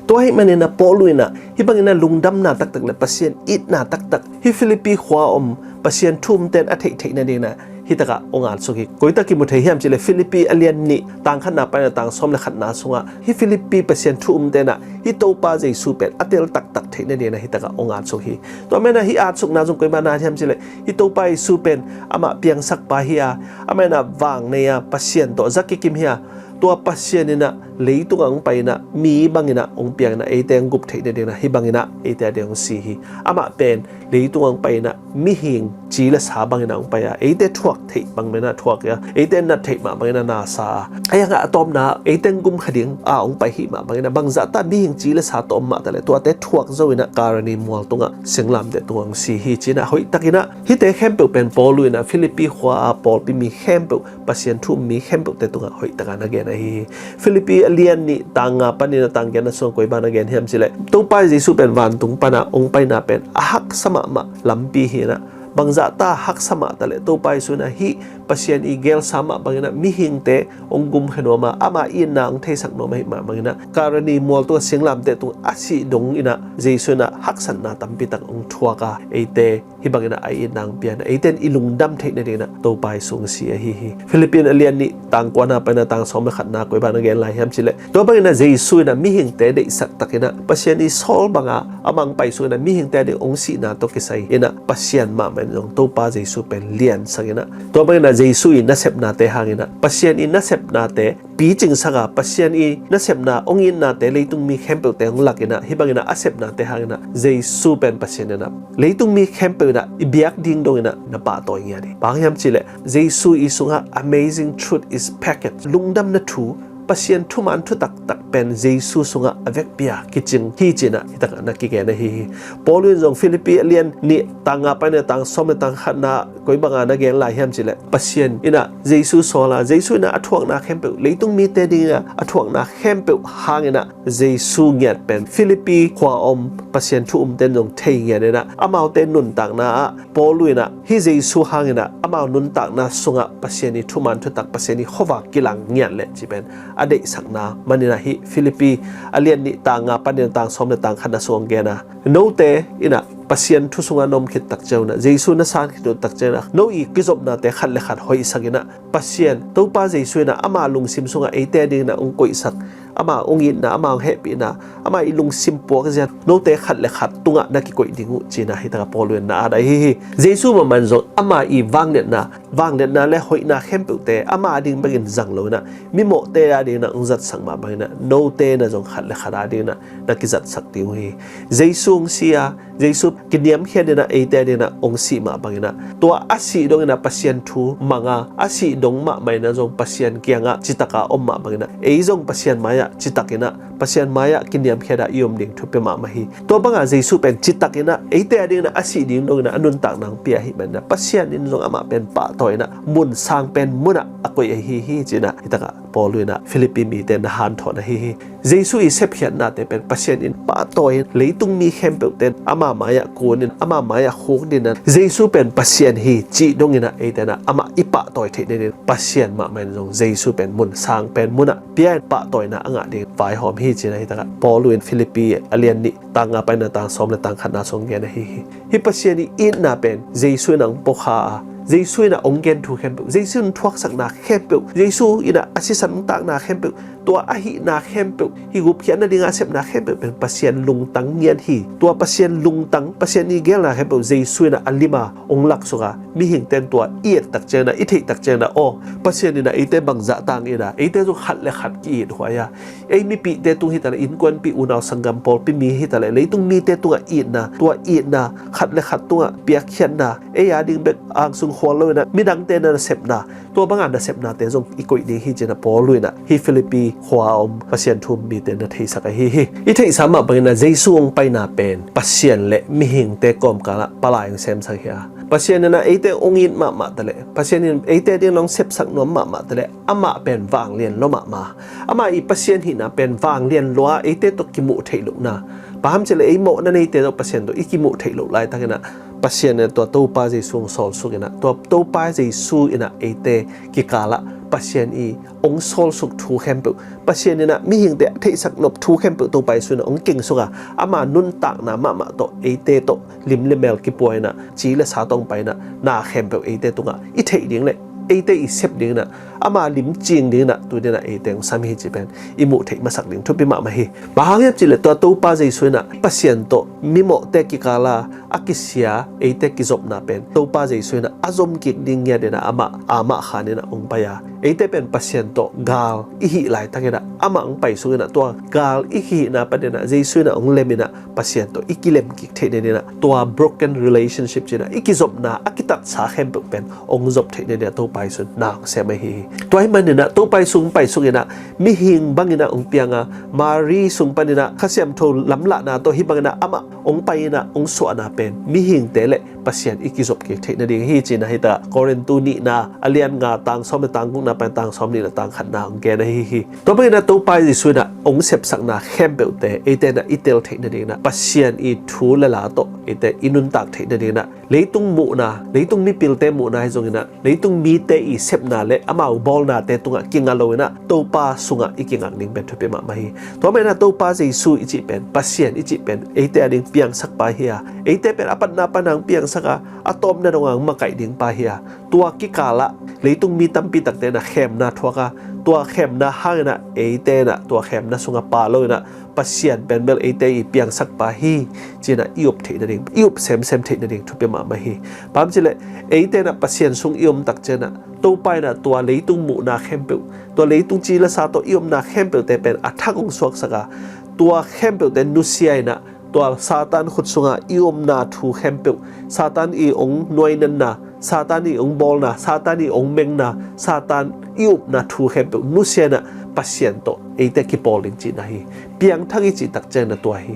Tua ahih maninah Paulu inah hih banginah lungdamna taktak le Pasian itna taktak hih Philippi khua om Pasian thu umten a theihtheih nadinginah hitakah hong atsuk hi. Koitak kimu thei hiam cihleh Philippi a lian nih tang khatna paninah tang sawm le khatna sungah hih Philippi Pasian thu umte inah hih Topa Jesu pen a tel taktak theih nadinginah hitakah hong atsuk hi. Tua maninah hih atsukna zong koi mah na hiam cihleh hih Topa Jesu pen amah piangsakpa hi a, amah inah vang nei a, Pasian tawh za kikim hi a, tua Pasian inah leitungah hong pai inah mi banginah hong piang inah eite hong gup theih nadinginah hih banginah eite a ding hong si hi. Amah pen leitungah hong pai inah mihing ci le sa banginah hong pai a, eite thuak theih bang maninah thuak a, eite nat theih mah banginah na sa a, a hiangah a tawpna eite hong gum kha ding a hong pai hih mah banginah, bangzahta mihing ci le sa tawh om mah taleh tuate thuak zo inah Kalvari mual tungah singlamteh tungah hong si hi cinah hoihtakinah hihte khempeuh pen Paulu inah Philippi khua a pawlpi mi khempeuh, Pasian thu um mi khempeuhte tungah hoihtakah na gen ahi hi. Philippi a lian nih tang nga paninah tang giatna sungah koi bang na gen hiam cihleh Topa Jesu pen vantung pana hong paina pen a haksa mahmah lampi hi inah, bangzahta haksa mah taleh Topa Jesu inah hih Pasian i gelsa mah banginah mihingte hong gumkhia nuam a, ama itna hong theisak nuam ahih mah banginah Kalvari mual tungah singlamteh tungah a sih dong inah Jesu inah haksatna tampitak hong thuak a, eite hih banginah a itna hong pia inah eite in i lungdam theih nadinginah Topa Jesu hong si ahi hi. Philippi a lian nih tang kuana paninah tang sawm le khatna koi bang na gen lai hiam cihleh, tua banginah Jesu inah mihingte deihsak takinah Pasian i sawl banga amah hong paisuk inah mihingte a ding hong sihna tawh kisai inah Pasian mahmah in zong Topa Jesu pen liansak inah, tua banginah Jesu i nasepnate hanginah Pasian i nasepnate picingsak a, Pasian i nasepna hong itnate leitung mi khempeuhte hong lak inah hih banginah a sepnate hanginah Jesu pen Pasian inah leitung mi khempeuh inah i biak ding donginah na pahtawi ngiat hi. Bang hiam cihleh Jesu i sungah amazing truth is packed, lungdamna thu, Pasian thuman thutaktak pen Jesu sungah a vekpi a kicing hi cinah hitakah na kigen ahi hi. Paulu in zong Philippi a lian nih tang nga paninah tang sawm le tang khatna koi banga na gen lai hiam cihleh Pasian inah Jesu sawl a, Jesu inah a thuakna khempeuh, leitung mite dinginah a thuakna khempeuh hanginah Jesu ngiat pen Philippi khua om Pasian thu umten zong thei ngiat inah, amaute nuntakna ah Paulu inah hih Jesu hanginah amau nuntakna sungah Pasian i thuman thutak, Pasian i khuavak kilang ngiat leh cih pen a deihsakna maninah hih Philippi a lian nih tang nga paninah tang sawm le tang khatna sungah hong gen a, note inah Pasian thu sungah na om khittak cianginah, Jesu na san khittak cianginah no i kizopnate khat le khat hoihsak inah Pasian Topa Jesu inah ama lungsim sungah eite dinginah hong koihsak, ama hong itna, ama hong hehpihna, ama i lungsim puakzia note khat le khat tungah na kikoih ding uh cinah hitakah Paulu in na at ahi hi. Jesu mahmah in zong ama i vangliatna, vangliatna le hoihna khempeuhte ama a ding bekin zang lo inah mimawhte a dinginah hong zatsak mah banginah note na zong khat le khat a dinginah na kizatsak ding uh hi. Jesu hong si a, Jesu kiniamkhiat inah eite a dinginah hong sih mah banginah tua a sih donginah Pasian thu mang a, a sih dong mahmah inah zong Pasian kiangah citaka om mah banginah ei zong Pasian mai-ah citakinah Pasian mai-ah kiniamkhiat a i om ding thupi mahmah hi. Tua banga Jesu pen citakinah eite a dinginah a sih ding donginah a nuntakna hong pia ahih maninah Pasian in zong amah pen pahtawi inah mun sang pen munah a koih ahi hi cinah hitakah Paulu inah Philippi mite na hanthawn ahi hi. Jesu i sepkhiatnate pen Pasian in pahtawi in, leitung mi khempeuh ten ama mai-ah kunin, ama mai-ah khukdin a, Jesu pen Pasian hi cih dongin a, eite in a amah i pahtawi theih nadingin Pasian mahmah in zong Jesu pen mun sang pen munah pia in pahtawina a ngah ding vaihawm hi ci-in a, hi takah Paul in Philippi a lian nih tang nga panin a tang sawm le tang khatna sung gen ahi hi. Hih Pasian i itna pen Jesu in a hong puakha a, Jesu in a hong gen thu khempeuh, Jesu in thuaksakna khempeuh, Jesu in a a sisan hong takna khempeuh, tua a hihna khempeuh, hih gupkhiatna dinga a sepna khempeuh pen Pasian lungtang ngiat hi. Tua Pasian lungtang, Pasian i gelna khempeuh Jesu in a a lima hong laksuk a, mihingte in tua i et tak ciangin a, i theih tak ciangin a, aw, Pasian in a eite bangzah tang it a, eite zong khat le khat ki-it huai a, ei mipihte tung hi taleh, innkuanpih, unau sanggam, pawlpi mi hi taleh, leitung mite tungah itna, tua itna, khat le khat tungah piakkhiatna, ei a ding bek angsung khual lo in a, midangte na nasepna, tua banga nasepnate zong i koih ding hi ci-in a Paul in a hih Philippi khua a om Pasian thu-um mite na theisak ahi hi. I theihsa mah bangin a Jesu hong paina pen Pasian le mihingte kawmkalah palai hong semsak hi a, Pasian in a eite hong it mahmah taleh, Pasian in eite ding hong sepsak nuam mahmah taleh, amah pen vanglian lua mahmah. Amah i Pasian hihna pen vanglian lua, eite tawh kimuh theih lohna. Bang hang hiam cih leh ei mawhna neite tawh Pasian tawh i kimuh theih loh laitakin a, Pasian in a tua Topa Jesu hong sawlsuk in a, tua Topa Jesu in a eite kikalah Pasian i hong sawlsuk thu khempeuh, Pasian in a mihingte a theihsak nop thu khempeuh Topa Jesu in a hong kengsuk a, ama nuntakna mahmah tawh eite tawh lim le mel kipua in a, ci le sa tawh hong pai in a, na khempeuh eite tungah i theih ding le eite i sep ding in a, ama lim cing ding in a, tuni in a eite hong sam hi cih pen i muh theih masak ding thupi mahmah hi. Bang hang hiam cih leh tua Topa Jesu in a Pasian tawh mimawhte kikala a kisia eite kizopna pen Topa Jesu in a a zom kik ding ngiat in a amah, amah khan in a hong pai a, eite pen Pasian tawh gal i hih laitakin a amah hong paisuk in a, tua gal i kihihna panin a Jesu in a hong lem in a, Pasian tawh i kilem kik theih nadingin a, tua broken relationship ci-in a, i kizopna a kitatsa khempeuh pen hong zop theih nadingin a Topa Jesu in na hong sem ahi hi. Tua ahih manin a Topa Jesu hong paisuk in a, mihing bangin a hong piang a, Mary sung panin a Kha Siangtho lamlahna tawh hih bangin a amah hong pai in a hong suahna pen mihingte le Pasian i kizop kik theih nading hi ci-in a, hi ta Korintu nihna a lian nga tang sawm le tang gukna pan tang sawmnih le tang khatna hong gen ahi hi. Tua bangin a Topa Jesu in a hong sepsakna khempeuhte eite in a i tel theih nadingin a, Pasian i thu le la tawh eite i nuntak theih nadingin a, leitung muhna, leitung mipilte muhna hi zongin a, leitung mite i sepna le amau bawlnate tungah kinga lo in a, Topa sungah i kingak ding pen thupi mahmah hi. Tua manin a Topa Jesu i cih pen, Pasian i cih pen eite a ding piangsak pa hi a, eite pen a patna pan a hong piangsak a, a tawpna dong a hong makaih ding pa hi a, tua kikalah leitung mi tampi takte in a khemna thuak a, tua khemna hangin a eite in a tua khemna sungah pha lo in a, Pasian pen bel eite i piangsak pa hi ci-in a i up theih nading, i up semsem theih nading thupi mahmah hi. Bang hang hiam cih leh eite in a Pasian sung i om tak ciangin a, Topa in a tua leitung muhna khempeuh, tua leitung ci le sa tawh i omna khempeuhte pen a thak hong suaksak a, tua khempeuhte nusia in a, tua Satan khut sungah i omna thu khempeuh, Satan i hong nuainanna, Satan i hong bawlna, Satan i hong mengna, Satan i upna thu khempeuh nusia in a, Pasian tawh eite kipawl ding cihna hi. Piangthak i cih tak ciangin a tua hi.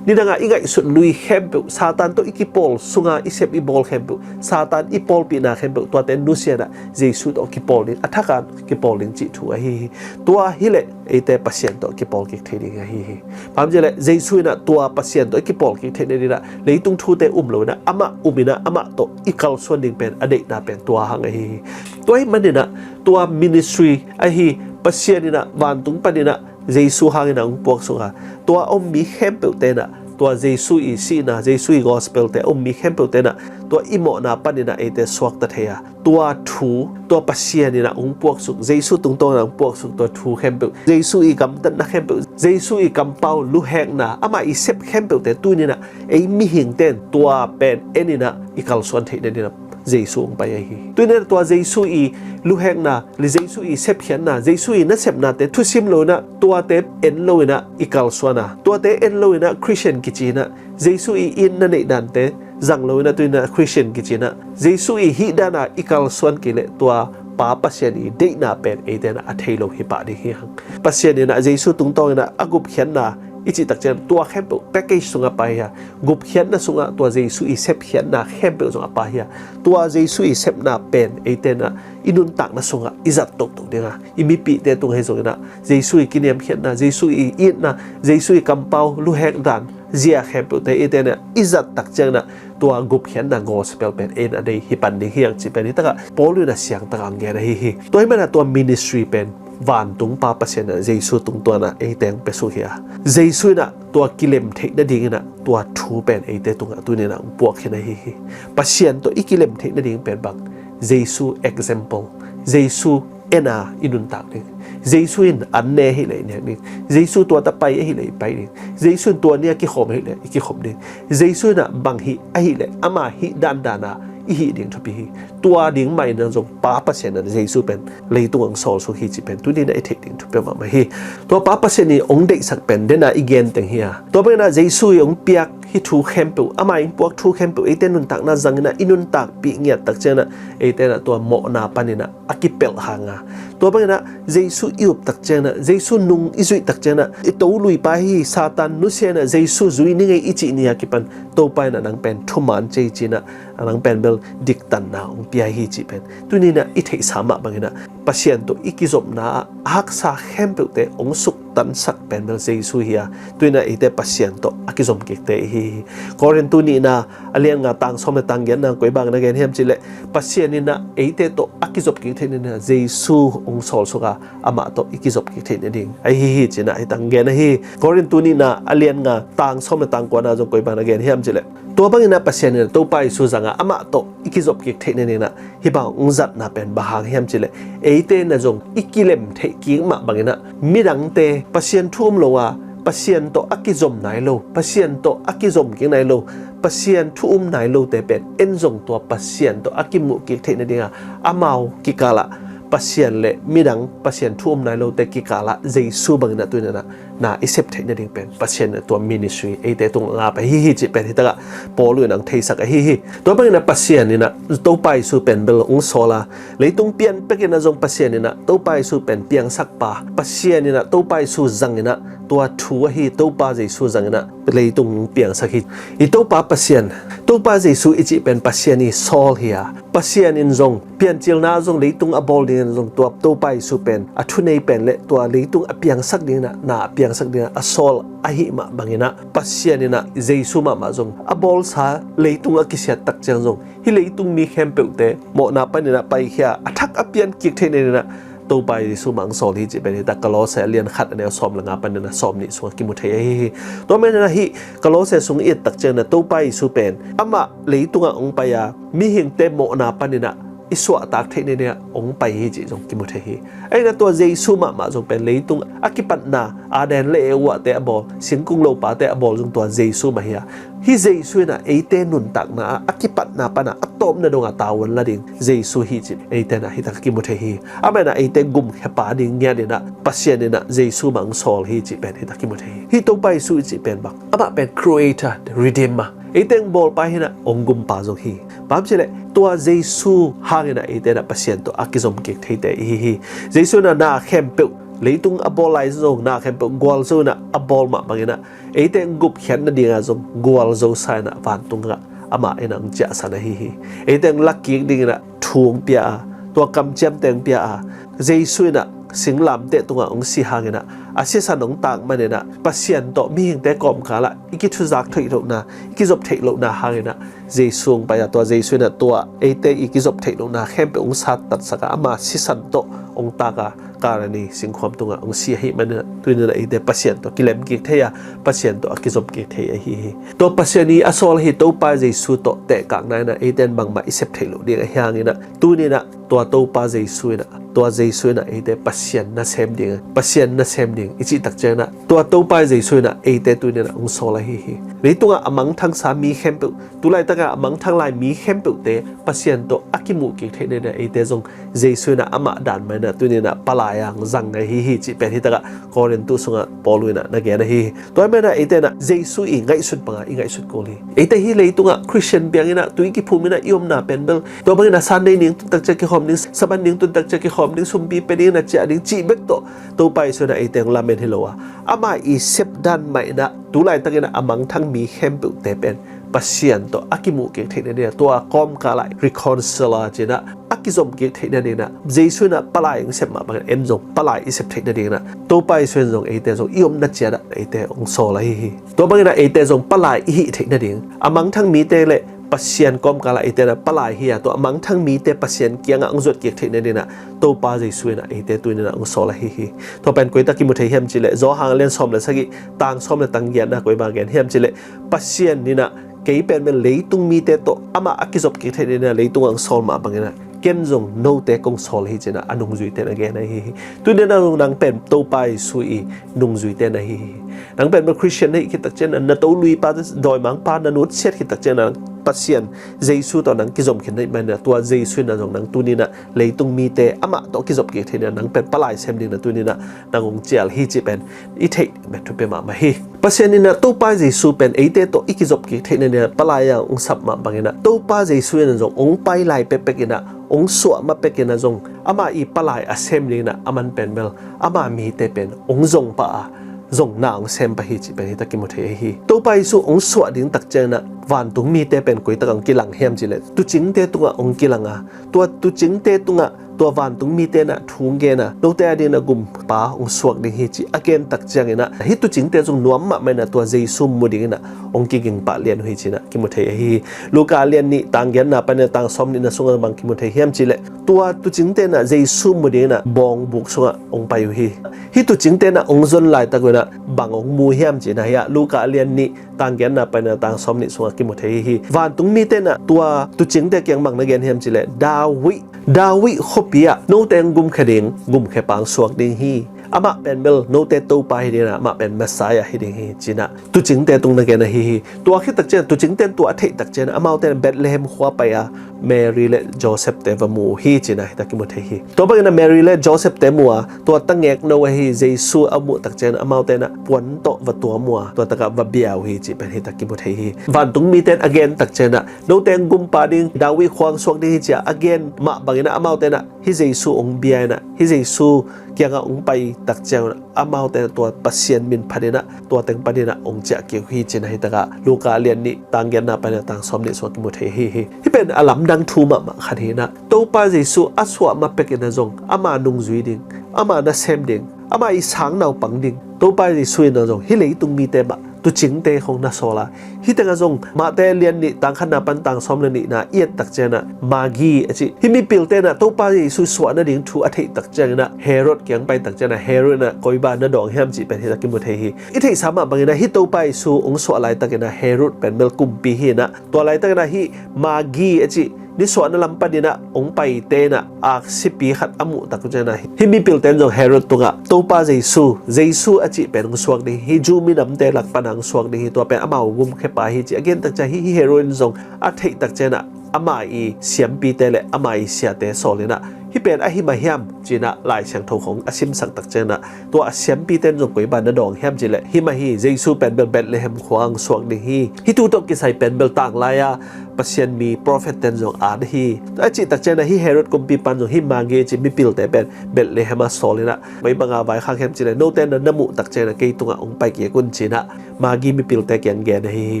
Nidang a i ngaihsut lui khempeuh, Satan tawh i kipawl sunga i sep i bawl khempeuh, Satan i pawlpihna khempeuh, tuate nusia in a Jesu tawh kipawl ding, a thak a kipawl ding cih thu ahi hi. Tua hi leh eite Pasian tawh kipawl kik thei ding ahi hi. Bang hang hiam cih leh Jesu in a tua Pasian tawh i kipawl kik theih nadingin a, leitung thute um lo in a, amah um in a, amah tawh i kalsuan ding pen a deihna pen tua hang ahi hi. Tua ahih manin a, tua ministry ahi, Pasian in a vantung panin a Jesu hangin a hong puaksuk a, tua a um mi khempeuhte in a, tua Jesu i sihna, Jesu i gospel-te a um mi khempeuhte in a, tua i mawhna panin a eite suakta thei a, tua thu, tua Pasian in a hong puaksuk, Jesu tungtawn in a hong puaksuk tua thu khempeuh, Jesu i gamtatna khempeuh, Jesu i kampau luhekna, amah i sep khempeuhte tuni in a ei mihingte in tua pen en in a i kalsuan theih nadingin a Jesu hong pai ahi hi. Tuni in a tua Jesu i luhekna, le Jesu i sepkhiatna, Jesu i nasepnate thusim lo in a, tuate en lo in a i kalsuan a, tuate en lo in a Christian kici in a, Jesu i itna neih dante zang lo in a tuni in a Christian kici in a, Jesu i hih dan a i kalsuan kei leh tua Pa Pasian i deihna pen eite in a a thei lo hi pah ding hi hang. Pasian in a Jesu tungtawn in a a gupkhiatna i cih tak ciang tua khempeuh package sungah pai hi a, gupkhiatna sungah tua Jesu i sepkhiatna khempeuh zong a pai hi a, tua Jesu i sepna pen eite in ah i nuntakna sungah i zat toktok ding a, i mipihte tung ahi zongin ah Jesu i kiniamkhiatna, Jesu i itna, Jesu i kampau luhek dan zia khempeuhte eite in ah i zat tak ciangin ah tua gupkhiatna gospel pen ei in a nei hi pan ding hi hang cih pen hi takah Paul in a siangtak a hong gen ahi hi. Tua hi manin ah tua ministry pen vantung Pa Pasian in ah Jesu tungtawn ah eite hong piasuk hi a, Jesu in ah tua kilem theih nadingin ah tua thu pen eite tungah tuni in ah hong puak khin ahi hi. Pasian tawh i kilem theih nading pen bang? Jesu example, Jesu en a i nuntak ding. Jesu in an ne ahih leh i nek ding. Jesu tua tawh pai ahih leh i pai ding. Jesu in tua ni a kikhawm ahih leh i kikhawm ding. Jesu in ah bang hih ahih leh ama hih dandan a i hih ding thupi hi. Tua ding mah in ah zong Pa Pasian in ah Jesu pen leitung hong sawlsuk hi cih pen tuni in ah i theih ding thupi mahmah hi. Tua Pa Pasian i hong deihsak pen den a i gen teng hi a, tua bangin ah Jesu i hong piak hih thu khempeuh, ama i hong puak thu khempeuh eite nuntakna zangin ah i nuntakpih ngiat tak ciangin ah eite in ah tua mawhna panin ah a kipelh hang a, tua bangin ah Jesu i up tak ciangin ah, Jesu nung i zuih tak ciangin ah, i toluipa hi Satan nusia in ah Jesu zui ning ei i cih ni a kipan Topa in ah nang pen thuman ci ei ci-in ah, nang pen bel diktanna hong pia hi cih pen tuni in ah i theihsa mah bangin ah Pasian tawh i kizopna ah a haksa khempeuhte hong suktansak pen bel Jesu hi a, tuni in ah eite Pasian tawh a kizom kikte i hi hi. Korintu nihna a lian nga tang sawm le tang giatna koi bang na gen hiam cih leh, Pasian in ah eite tawh a kizop kik theih nading ah Jesu hong sawlsuk a, amah tawh i kizop kik theih nading ahi hi ci-in ah hih tak hong gen ahi hi. Korintu nihna a lian nga tang sawm le tang kuana zong koi bang na gen hiam cih leh, tua bangin ah Pasian in ah Topa Jesu zang a, amah tawh i kizop kik theih nading ah hih bang hong zatna pen bang hang hiam cih leh, eite in ah zong i kilem theih kik mah bangin ah midangte, Pasian thu um lo a Pasian tawh a kizom nai lo, Pasian tawh a kizom kik nai lo, Pasian thu um nai lote pen en zong tua Pasian tawh a kimuh kik theih nading a, amau kikal ah Pasian le midang, Pasian thu um nai lote kikal ah Jesu bangin ah tuni in ah na i sep theih nading pen Pasian in ah tua ministry eite tungah ngap ahi hi cih pen hih takah Paul in ah hong theisak ahi hi. Tua bangin ah Pasian in ah Topa Jesu pen bel hong sawl a, leitung pian pek in ah zong Pasian in ah Topa Jesu pen piangsak pa, Pasian in ah Topa Jesu zang in ah tua thu ahi, Topa Jesu zang in ah leitung hong piangsak hi. I Topa Pasian, Topa Jesu i cih pen Pasian i sawl hi a, Pasian in zong piancilna zong leitung a bawl dingin zong tua Topa Jesu pen a thunei pen le tua leitung a piangsak dingin ah, na a piangsak dingin ah a sawl ahih mah bangin ah, Pasian in ah Jesu mahmah zong a bawlsa leitung a kisiat tak ciang zong hih leitung mi khempeuhte mawhna panin ah paikhia a, a thak a pian kik theih nading ah Topa Jesu mah hong sawl hi cih pen hih tak Kolose a lian khat a neu sawm le nga panin ah sawm nih sungah kimu thei ahi hi. Tua manin ah hih Kolose sung i et tak ciangin ah Topa Jesu pen amah leitungah hong pai a, mihingte mawhna panin ah i suahtak theih nading ah hong pai hi cih zong kimu thei hi. Ahi in ah tua Jesu mahmah zong pen leitung a kipatna, Aden le Eva te a bawl, singkung lopate a bawl zong tua Jesu mah hi a, hih Jesu in ah eite nuntakna ah a kipatna pan ah a tawpna dong a tavuan la ding Jesu hi cih eite in ah hih tak kimu thei hi. Amah in ah eite gumkhia pa ding ngiat in ah Pasian in ah Jesu mah hong sawl hi cih pen hih tak kimu thei hi. Hih Topa Jesu i cih pen bang? Amah pen creator, redeemer, eite hong bawlpa hi in ah hong gumpa zong hi. Bang hiam cih leh tua Jesu hangin ah eite in ah Pasian tawh a kizom kik theite i hi hi. Jesu in ah na khempeuh, leitung a bawl lai zong na khempeuh gualzo in ah a bawl mah bangin ah eite hong gupkhiat nading ah zong gualzo sa in ah vantung ah amah in ah hong ciahsan ahi hi. Eite hong lakkik dingin ah thu hong pia a, tua kamciamte hong pia a, Jesu in ah singlamteh tungah hong si hangin ah a sisan hong tak manin ah Pasian tawh mihingte kawmkal ah i kithuzak theih lohna, i kizop theih lohna hangin ah Jesu hong pai a, tua Jesu in ah tua eite i kizop theih lohna khempeuh hong sattatsak a, ama sisan tawh hong tak a, Kalvari singkhuam tungah hong si ahih manin ah tuni in ah eite Pasian tawh kilem kik thei a, Pasian tawh a kizom kik thei ahi hi. Tua Pasian i a sawl ahi Topa Jesu tawh tehkakna in ah eite in bangmah i sep theih loh ding ahi hangin ah tuni in ah tua Topa Jesu in ah, tua Jesu in ah eite Pasian nasem ding, Pasian nasem ding i cih tak ciangin ah tua Topa Jesu in ah eite tuni in ah hong sawl ahi hi. Leitungah a mangthangsa mi khempeuh, tulaitakah a mangthang lai mi khempeuhte Pasian tawh a kimuh kik theih nading ah eite zong Jesu in ah amah dan mah in na tuni inah palai-a zang ahi hi cih pen hi takah Korintu sungah Paul inah na gen ahi hi. Tua hi menah eite inah Jesu i ngaihsut bangah i ngaihsut kul hi. Eite hi leitungah Khristian piang inah tui kiphum inah i omna pen bel tua bang inah Sunday ning tun takciang kikhawm ding, Sabbath ning tun takciang kikhawm ding, sumpi pia ding, na ciah ding cih bek tawh Topa Jesu inah eite hong lamen hi lo a, ama i sepdan mah inah tu laitak inah a mangthang mi khempeuhte pen Pasian tawh a kimuh kik theih nading inah, tua kawmkal ah reconcile ci inah a kizom kik theih nading inah, Jesu inah palai hong sep mah bangin en zong palai i sep theih nading inah Topa Jesu in zong eite zong i omna ciat ah eite hong sawl ahi hi. Tua bang inah eite zong palai i hih theih nading, a mangthang mite le Pasian kawmkal ah eite inah palai hi a, tua a mangthang mite Pasian kiangah hong zuat kik theih nading inah Topa Jesu inah eite tuni inah hong sawl ahi hi. Tua pen koi tak kimu thei hiam cih leh Johan lian sawm le sagih, tang sawm le tang giatna koi bang gen hiam cih leh, Pasian inah kei pen bel leitung mite tawh amah a kizop kik theih nading inah leitung ah hong sawl mah bang inah ken zong note kong sawl hi ci inah a nungzuite na gen ahi hi. Tuni inah nang pen Topa Jesu i nungzuite na hi hi. Nang pen bel Khristian na hih khit takciang inah, na toluipa, dawimangpa na nutsiat khit takciang inah, Pasian Jesu tawh nang kizom khin na hih man inah, tua Jesu inah zong nang tuni inah leitung mite amah tawh kizop kik theih nading inah nang pen palai sem ding inah tuni inah nang hong cial hi cih pen i theih ding pen thupi mahmah hi. Pasian inah Topa Jesu pen eite tawh i kizop kik theih nading inah palai-a hong sap mah bang inah, Topa Jesu inah zong hong pai lai pekpek inah, hong suah ma pek inah zong ama i palai a sem ding inah a man pen bel ama mite pen hong zong pah a, zong na hong sem pah hi cih pen hi tak kimu thei ahi hi. Topa Jesu hong suah ding takciang inah vantung mite pen koi tak hong kilang hiam cih leh tuucingte tungah hong kilang a, tua tuucingte tungah tua vantung mite inah thu hong gen a, note a ding inah gumpa hong suak ding hi cih a gen takciang inah hih tuucingte zong nuam mahmah inah tua Jesu mu ding inah hong kiging pah lian uh hi ci inah kimu thei ahi hi. Luka lian nih tang giatna pan inah tang sawm nihna sungah bang kimu thei hiam cih leh, tua tuucingte inah Jesu mu ding inah bawngbuk sungah hong pai uh hi. Hih tuucingte inah hong zon laitak uh inah bang hong mu hiam cih inah hi a, Luka lian nih tang giatna pan inah tang sawm nih sungah kimu thei hi hi. Vantung mite inah tua tuucingte kiang bang na gen hiam cih leh, David, David khuapi ah note hong gumkhia ding gumkhiapa hong suak ding hi. Amah pen bel note Topa hi ding inah, amah pen Messiah hi ding hi ci inah tuucingte tung na gen ahi hi. Tua khit takciang inah tuucingte in tua a theih takciang inah amaute in Bethlehem khua pai a Mary le Joseph te va mu uh hi ci inah hi tak kimu thei hi. Tua bang inah Mary le Joseph te mu a, tua tangekno ahi Jesu a muh takciang inah amaute inah puan tawh va tuam uh a, tua takah va bia uh hi cih pen hi tak kimu thei hi. Vantung mite in a gen takciang inah note hong gumpa ding, David khua hong suak ding hi ci a a gen mah bang inah amaute inah hih Jesu hong bia inah hih Jesu kiangah hong pai takciang inah amaute inah tua Pasian min phat inah tua teng pan inah hong ciah kik uh hi ci inah hi takah Luka lian nih tang giatna pan inah tang sawm nih sungah kimu thei hi hi. Hih pen a lamdang thu mahmah khat hi inah, Topa Jesu a suah ma pek inah zong ama nungzui ding, ama nasem ding, ama i sang naupang ding Topa Jesu inah zong hih leitung mite mah tuucingte khong na sawl a, hih tengah zong Mate lian nih tang khatna pan tang sawm le nihna i et takciang inah Magi a cih hih mipilte inah Topa Jesu suah nading thu a theih takciang inah Herod kiang pai takciang inah Herod inah koi bang na dawng hiam cih pen hi tak kimu thei hi. I theihsa mah bang inah hih Topa Jesu hong suah laitak inah Herod pen bel kumpi hi inah, tua laitak inah hih Magi a cih nisuahna lam pan inah hong paite inah aksipi khat a muh tak uh ciang inah hih mipilte in zong Herod tungah Topa Jesu, Jesu a cih pen hong suak ding hi, Jew minamte lak pan a hong suak ding hi, tua pen amau gumkhiapa hi ci a gen takciang hih, hih Herod in zong a theih takciang inah ama i siampite le ama i siate sawl inah hih pen ahi mah hiam ci inah Lai Siangtho khong a simsak takciang inah tua a siampite in zong koi bang na dawng hiam cih leh, hih mah hi, Jesu pen bel Bethlehem khua hong suak ding hi, hih thu tawh kisai pen bel tanglai a Pasian mi prophet te in zong at hi a cih takciang inah hih Herod kumpipa in zong hih Magi a cih mipilte pen Bethlehem ah sawl inah koi banga vaikhak hiam cih leh note inah na muh takciang inah kei tungah hong pai kik un ci inah Magi mipilte kiang gen ahi hi.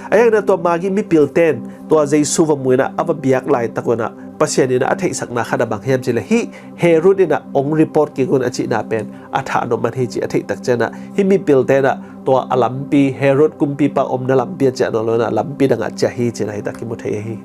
A hiang inah tua Magi mipilte in tua Jesu va mu inah a va biak laitak un ah Pasian inah a theihsakna khat ah bang hiam cih leh hih Herod inah hong report kik un a cihna pen a thah nop man hi cih a theih takciang inah hih mipilte inah tua a lampi, Herod kumpipa omna lampi ah ciah nawn lo inah lampi dangah ciah hi ci inah hi tak kimu thei ahi hi.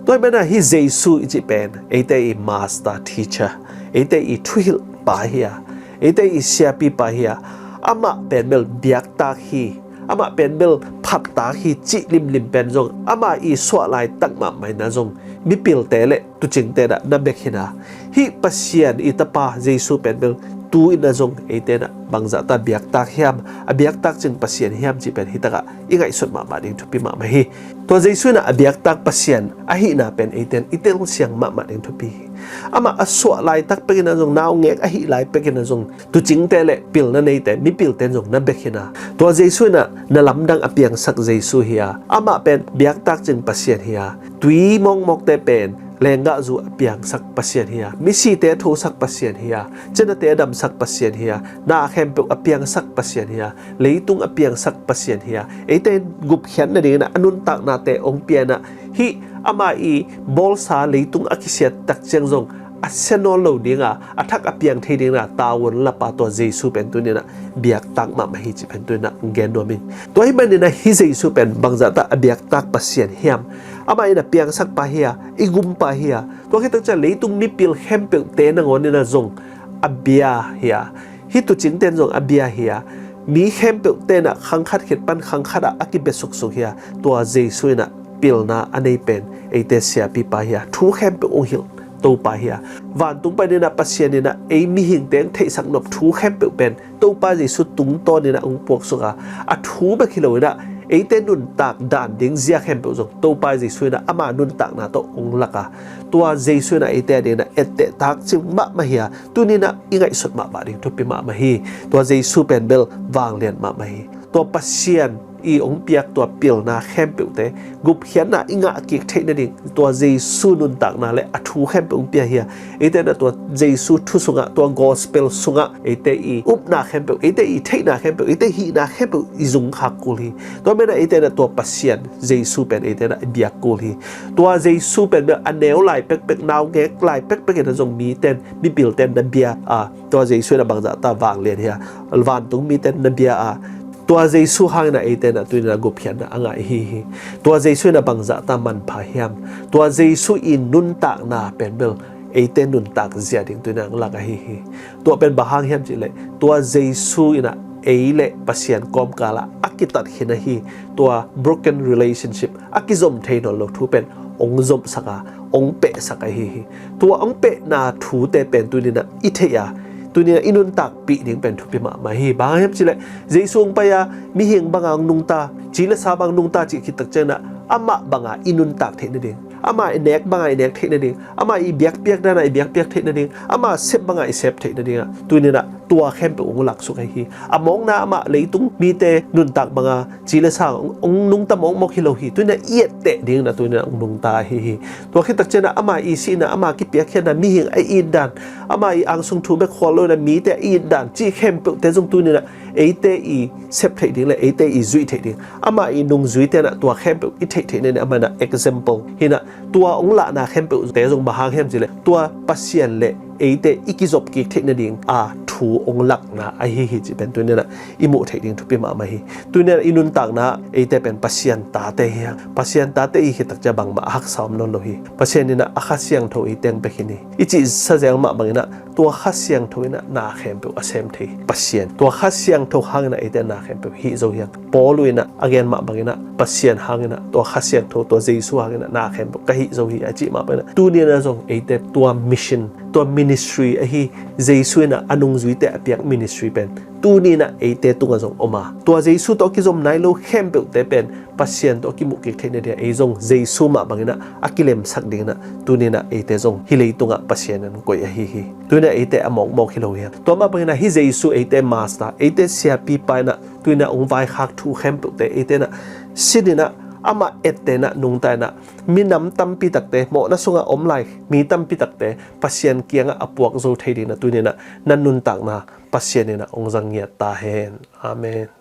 Tua hi menah hih Jesu i cih pen eite i master teacher, eite i thuhilhpa hi a, eite i siapipa hi a, amah pen bel biaktak hi, amah pen bel phattak hi cih limlim pen zong ama i suah laitak mahmah inah zong mipilte le tuucingte inah na bek hi inah, hih Pasian i Tapa Jesu pen bel Tu-in ah zong eite in ah bangzahta biaktak hiam, a biaktak cing Pasian hiam cih pen hitakah i ngaihsut mahmah ding thupi mahmah hi. Tua Jesu in ah a biaktak Pasian ahihna pen eite in i telsiam mahmah ding thupi hi. Amah a suah laitak pekin ah zong, naungek ahih lai pekin ah zong, tuucingte le pilna neite, mipilte in zong na bia khin a, tua Jesu in ah na lamdang a piangsak Jesu hi a, amah pen biaktak cing Pasian hi a, tui mawkmawkte pen lenggahzu a piangsak Pasian hi a, misite a thosak Pasian hi a, cinate a damsak Pasian hi a, na khempeuh a piangsak Pasian hi a, leitung a piangsak Pasian hi a, eite in gupkhiat nadingin ah a nuntaknate hong pia in ah, hih ama i bawlsa leitung a kisiat tak ciang zong a sia nawn lo ding a, a thak a piang thei dingin ah tavuan lapa tua Jesu pen tuni in ah biaktak mahmah hi cih pen tuni in ah gen nuam ing. Tua ahih manin ah hih Jesu pen bangzahta a biaktak Pasian hiam, amah in a piangsakpa hi a, i gumpa hi a, tua khit tak ciang leitung mipil khempeuhte nangawn in ah zong a bia hi a, hih tuucingte in zong a bia hi a, mi khempeuhte in ah khang khat khit pan khang khat ah a kibia suksuk hi a, tua Jesu in ah pilna a nei pen eite siapipa hi a, thu khempeuh hong hilh Topa hi a, vantung panin ah Pasian in ah ei mihingte hong theihsak nop thu khempeuh pen Topa Jesu tungtawnin ah hong puaksuk a, a thu bek hi loin ah eite nuntak dan ding zia khempeuh zong Topa Jesu in ah ama nuntakna tawh hong lak a, tua Jesu in ah eite adingin ah etteh takcing mahmah hi a, tuni in ah i ngaihsut mahmah ding thupi mahmah hi. Tua Jesu pen bel vanglian mahmah hi. Tua Pasian i hong piak tua pilna khempeuhte, gupkhiatna i ngah kik theih nading, tua Jesu nuntakna le a thu khempeuh hong pia hi a, eite in ah tua Jesu thu sungah, tua gospel sungah eite i upna khempeuh, eite i theihna khempeuh, eite hihna khempeuh i zungkhak kul hi. Tua manin ah eite in ah tua Pasian Jesu pen eite in ah i biak kul hi. Tua Jesu pen bel a neu lai pekpek, naungek lai pekpek in ah zong mite in, mipilte in na bia a, tua Jesu in ah bangzahta vanglian hi a, vantung mite in na bia a, tua Jesu hangin ah eite in ah tuni in ah gupkhiatna a ngah i hi hi. Tua Jesu in ah bangzahta manpha hiam, tua Jesu i nuntakna pen bel eite nuntak zia ding tuni in ah hong lak ahi hi. Tua pen bang hang hiam cih leh, tua Jesu in ah ei le Pasian kawmkal ah a kitat khin ahi, tua broken relationship, a kizom thei nawn lo thu pen hong zomsak a, hong pehsak ahi hi. Tua hong pehna thute pen tuni in ah i theih a, tuni in ah i nuntakpih ding pen thupi mahmah hi. Bang hang hiam cih leh, Jesu hong pai a, mihing banga hong nungta, ci le sa bang nungta cih khit tak ciangin ah amah banga i nuntak theih nading, ama i nek banga i nek theih nading, ama i biakpiak dana i biakpiak theih nading, ama sep banga i sep theih nading ah tuni in ah tua khempeuh hong laksuk ahi hi. A mawkna amah leitung mite nuntak banga ci le sa hong, hong nungta mawkmawk hi lo hi. Tuni in ah i etteh dingin ah tuni in ah hong nungta ahi hi. Tua khit tak ciangin ah ama i sihna, ama kipiakkhiatna, mihing a itdan, ama i angsung thu bek khual loin ah mite a itdan cih khempeuhte zong tuni in ah eite i sep theih ding le eite i zuih theih ding, ama i nungzuite in ah tua khempeuh i theih theih nading, ama in ah example hi in ah, tua hong lahna khempeuhte zong bang hang hiam cih leh, tua Pasian le eite i kizop kik theih nading a thu hong lakna ahi hi cih pen tuni in ah i muh theih ding thupi mahmah hi. Tuni in ah i nuntakna eite pen Pasian tate hi hang. Pasian tate i hi khit tak ciang bangmah a haksa om nawn lo hi. Pasian in ah a Kha Siangtho eite hong pia khin hi. I cihsa zel mah bangin ah tua Kha Siangtho in ah na khempeuh a sem thei Pasian. Tua Kha Siangtho hangin ah eite na khempeuh hih zo hi hang. Paul in ah a gen mah bangin ah Pasian hangin ah, tua Kha Siangtho, tua Jesu hangin ah na khempeuh ka hih zo hi a cih mah bangin ah tuni in ah zong eite tua mission, tua ministry ahi, Jesu in ah a nungzuite a piak ministry pen tuni in ah eite tungah zong om a, tua Jesu tawh kizom nai lo khempeuhte pen Pasian tawh kimuh kik theih nading ah ei zong Jesu mah bangin ah a kilemsak dingin ah tuni in ah eite zong hih leitungah Pasian in koih ahi hi. Tuni in ah eite a mawkmawk hi lo hi hang. Tua mah bangin ah hih Jesu eite Master, eite siapipa in ah tuni in ah hong vaikhak thu khempeuhte eite in ah sin in ah, amah etteh in ah, nungta in ah, minam tampi takte, mawhna sungah om lai mi tampi takte Pasian kiangah a puak zo thei dingin ah tuni in ah na nuntakna Pasian in ah hong zang ngiat ta hen. Amen.